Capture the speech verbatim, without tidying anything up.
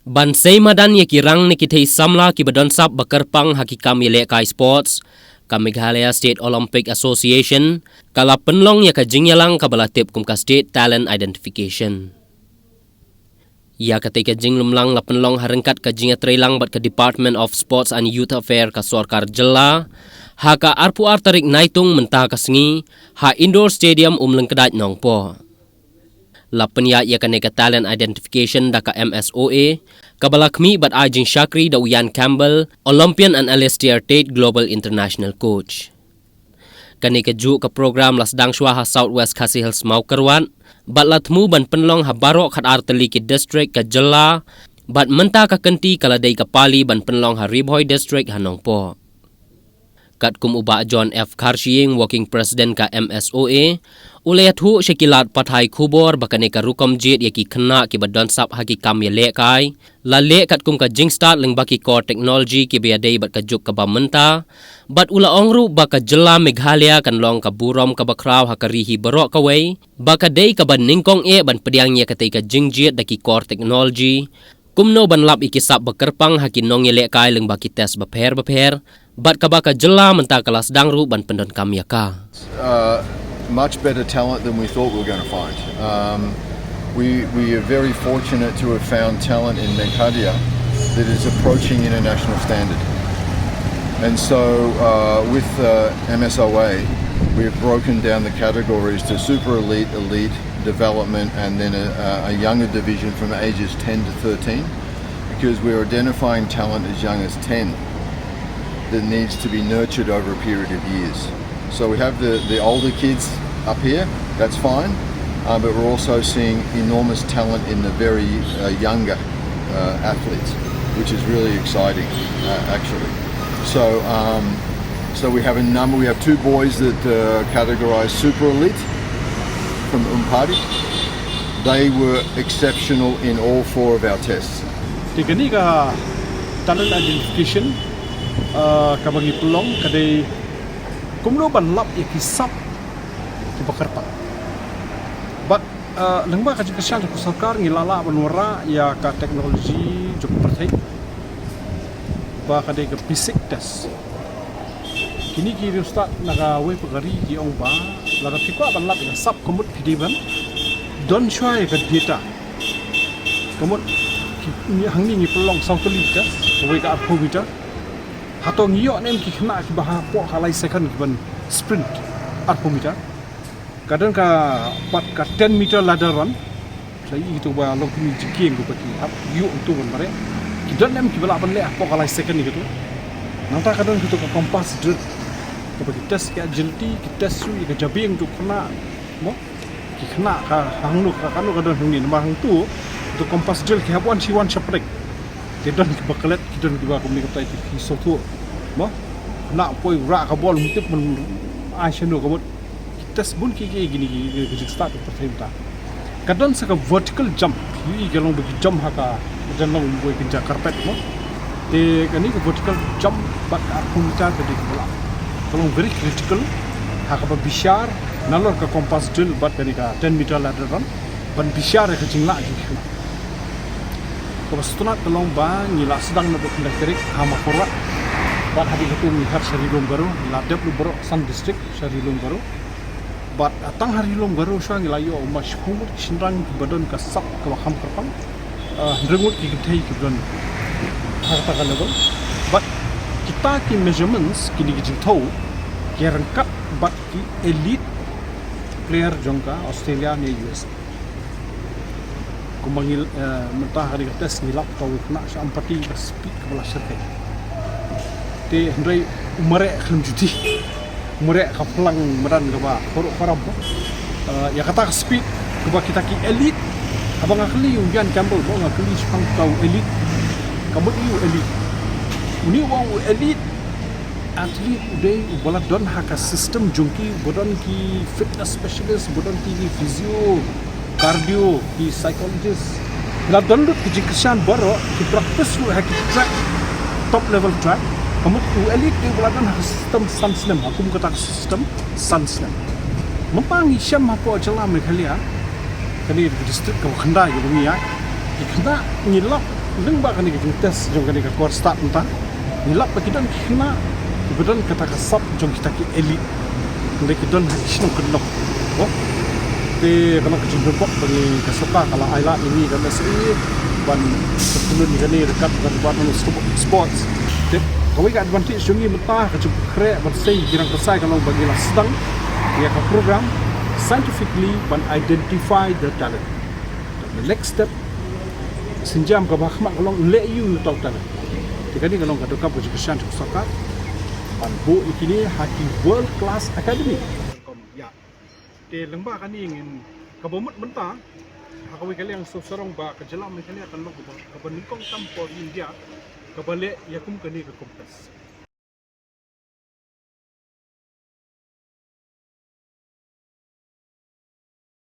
Ban sei madan ïa ki rang ne ki thei samla kiba don sap ba kyrpang ha ki kam ïalehkai sports, ka Meghalaya State Olympic Association ka la pynlong ïa ka jingïalang kaba la tip kum ka State Talent Identification. Ïa katei ka jinglumlang la pynlong ha ryngkat ka jingïatreilang bad ka Department of Sports and Youth Affairs ka sorkar jylla ha ka arphew ar tarik Naitung mynta ka sngi ha Indoor Stadium Umlyngkdait, Nongpoh. La pynïaid ïa kane ka Talent Identification da ka M S O A kaba la khmih bad ai jingshakri da u Ian Campbell, Olympian and Alistair Tait, Global International Coach. Kane kajuh ka program la sdang shuwa ha South West Khasi Hills, Mawkyrwat, bad la thmu ban pynlong ha baroh khatar tylli ki district ka jylla, bad mynta ka kynti ka la dei ka pali ban pynlong ha Ri Bhoi District, ha Nongpoh. Katkum u Bah John F Kharshiing, Working President ka M S O A, u la ïathuh sha ki lad pathai khubor ba kane ka rukom jied ïa ki khynnah kiba don sap ha ki kam ïalehkai la leh katkum ka jingstad lyngba ki core technology kiba ïadei bad ka juk kaba mynta, bad u la ong ruh ba ka jylla Meghalaya kan long ka burom kaba khraw ha ka ri hi baroh kawei ba ka dei kaba nyngkong eh ban pdiang ïa katei ka jingjied da ki core technology, kumno ban lap ïa ki sap ba kyrpang ha ki nongïalehkai lyngba ki test bapher bapher, bad kaba ka jylla mynta ka la sdang ruh ban pyndonkam ïa ka. Uh, much better talent than we thought we were going to find. Um, we, we are very fortunate to have found talent in Meghalaya that is approaching international standard. And so uh, with uh, M S O A, we have broken down the categories to super elite, elite, development, and then a, a younger division from ages ten to thirteen, because we're identifying talent as young as ten that needs to be nurtured over a period of years. So we have the, the older kids up here, that's fine, uh, but we're also seeing enormous talent in the very uh, younger uh, athletes, which is really exciting, uh, actually. So, um, so we have a number, we have two boys that uh, categorise super elite from Umpati. They were exceptional in all four of our tests. Te kane ka talent identification uh, kaba ngi pynlong ka dei kumno ban lap ïa ki sap kiba kyrpang. Bad uh, lyngba ka jingkyrshan jong ka sorkar ngi la lah ban wanrah ïa ka technology jong ka pyrthei ba ka dei ka PISIC test. Kine ki riewstad na kawei pat ka ri ki ong ba lada phi kwah ban lap ïa ka sap ka mut phi dei ban don shuwa ïa ka data. Ka mut hangne ngi pynlong saw tylli ki test, kawei ka arphew meter. Hato ngi ïoh ne em ki khynnah kiba hapoh ka lai second kiban sprint arphew meter. Ka don ka pat ka ten meter ladder run. Sa ïohi kito ba long kine jingkieng kiba ki hap ïoh to ban mareh. Ki don ne em kiba lah ban leh hapoh ka lai second ïa kito. Nangta ka don kito ka compass drill kaba ki test ka agility, ki test ruh ïa ka jabieng jong u khynnah. Mo? Ki khynnah ka hangno ka kano ka don hangne namar hangto kito compass drill ki hap wan shi wan shaphrang. Ki don kiba klet, ki don kiba kumne kumtai ki sngewthuh. Mo? Khynnah poi rah ka bol mutip man ai shano ka mut. Test bun ki ki kine ki ki jingstad ka pyrthei mynta. Ka don sa ka vertical jump, ïohi ka long ba ki jump ha ka jan long boi kynja carpet mo. Te kane ka vertical jump bad ka arphew meter ka dei kaba lah. Ka long very critical ha kaba bishar nalor ka compass drill bad kane ka ten meter ladder run ban bishar ïa ka jinglah jong ki khynnah. Kaba sngewtynnat ka long ba ngi la sdang na ba khyndai tarik ha Mawkyrwat bad hadien kata ngi her sha Ri Lum Garo, ngi la dep ruh baroh san district sha Ri Lum Garo. Bad tang ha Ri Lum Garo shuwa ngi la ïoh ba shiphew ngut ki shynrang kiba don ka sap kaba kham kyrpang. Hynriew ngut ki kynthei kiba don ha kata ka level. Bad kita ki measurements, kine ki jingthew, ki ryngkat bad ki elite player jong ka Australia ne U S A. Kumba ngi mynta ha kane ka test ngi lap kawei khynnah sha Umpati ka speed kaba la shyrkhei. Te hynrei u mareh khlem juti. Mareh ka phlang madan kaba khuruh khuram mo. Ïa kata ka speed kaba kita ki elite. Haba nga kylli u Ian Campbell mo, nga kylli shaphang kata u elite. Ka mut ïa u elite. Une u ong u elite athlete u dei uba la don ha ka system jong ki, uba don ki fitness specialist, uba don ki physio, cardio, ki psychologist. La don lut ki jingkyrshan baroh, ki practice ruh ha ki track, top level track. Ka mut u elite dei uba la don ha ka system san snem, ha kum kata ka system san snem. Mynta ngi shem hapoh jylla Meghalaya, kane ka district kaba khyndai kaba ngi ïaid, ki khynnah ngi lap Lyngba kane ka jingtest jong kane ka kor stad mynta, ngi lap ba ki don ki khynnah kiba don kata ka sap jong kita ki elite. Hynrei ki don ha ki shnong kyndong. Ko? Te ka long ka jingdon bok ba ngi, ka sorkar ka la ai lad ïa ngi ka M S A ban pynkhlun ïa kane ryngkat ka Department of Sports. Te kawei ka advantage jong ngi mynta ka jingpynkhreh ban sei ki rangkasai ka long ba ngi la sdang ïa ka program scientifically ban identify the talent. The next step, sienjam kaba ha khmat ka long leh ïa uto u talent. Te kane ka long ka donkam ka jingkyrshan jong ka sorkar ban buh ïa kine ha ki world class academy. Te lyngba kane ngin, kaba mut mynta ha kawei ka liang sngewsarong ba ka jylla Meghalaya kan long kaba, kaba nyngkong tam for India kaba leh ïa kum kane ka contest.